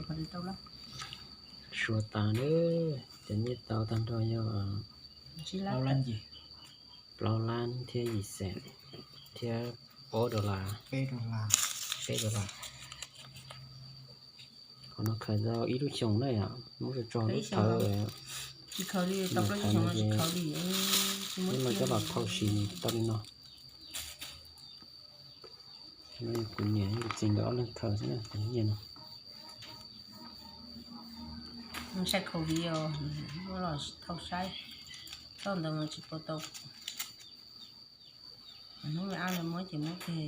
Suav tas na, cov nyiaj tau tag nrho yog plaub lab thiab yim xees thiab ob dollar, peb dollar. Qhov no khaws tau ib lub xyoos na yom, muab tso tso lub thawv. Lub no coj los thauj siv tau li no. Kuv niam kuv txiv nkawd ob leeg khaws xwb na, cov nyiaj no. Sai covid os, muab los thauj saib, txoj ntawd mas tsis pom tau. Hnub ab lawv muab ces muab ces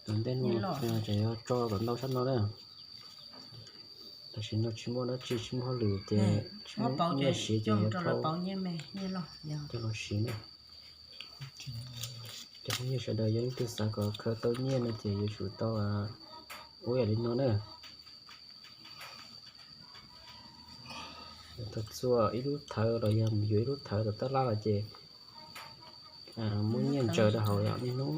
tus ntej no ces yog tso kom ntau sab no na. Tam sim no tsis muaj dab tsi, tsis muaj hauj lwm ces tsis muaj nyiaj siv ces yog thauj, coj los siv na. Cov phooj ywg sawv daws yog leej twg xav kom khaws tau nyiaj no ces yuav tsum tau ua yam li no na. Tau txua ib lub thawv los yog yuav ib lub thawv tom tab laj los ces muab nyiaj ntsaws rau hauv, yog niaj hnub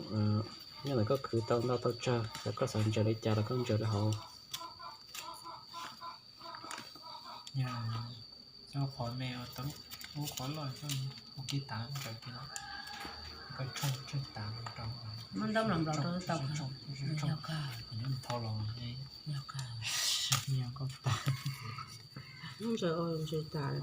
nyob ntawm koj khwv tau ntau tau tsawg, yog koj xav ntsaws li cas los koj ntsaws rau hauv. Muab ntaub los nplaum rau tau. Yog kawg, ntsaws ntsaws tas.